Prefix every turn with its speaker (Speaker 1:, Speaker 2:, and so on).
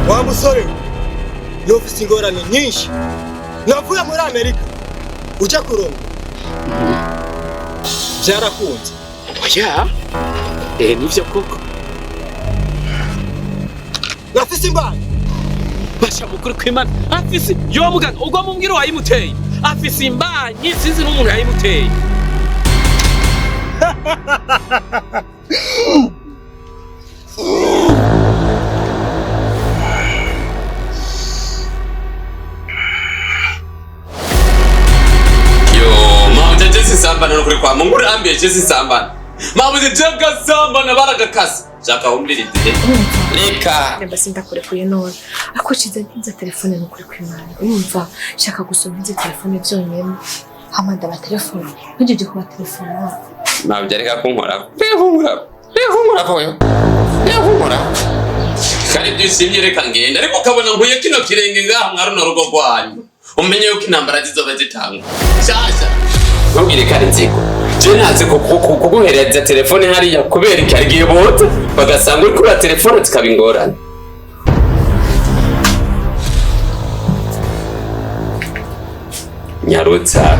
Speaker 1: Wa musore we, ufise ingorane nyinshi. Navuye muri Amerika ujya kurongo, byarakunze.
Speaker 2: Oya, eh, nivyo koko.
Speaker 1: Nafise imbanyi.
Speaker 2: Basha, mukuru kw'Imana, afise yo muganga ubwo mumbwira wayimuteye, afise imbanyi, sinzi n'umuntu yayimuteye.
Speaker 3: Yo, mabuja, je sisambana nukuri kwa Mungu urambiye, je sisambana. Mabuja, je gasambana baragakasa. Shaka umlirize. Reka.
Speaker 4: Nimba sindakurekuye none ariko ciza ntinze telefone, nukuri kw'Imana, urumva shaka gusoma ntinze telefone vyonyene, hama ndabatelefone ntujeje kubatelefona.
Speaker 3: Mabuja, reka kunkorako. Reka kunkorako. Reka kunkorako yo. Reka kunkorako. Kandi ibyo ushimye reka ngende, ariko ukabona nkuye kino kirenge ngaha mwa runo rugo rwanyu. Umenye yuko intambara zizoba zitangwa. Shasha. Ntubwire ko ari nzigo. Je nazi kuguhereza telefone hariya kubera iki hari igihe boza bagasanga uri kuri telefone zikaba ingorane. Nyarutsa.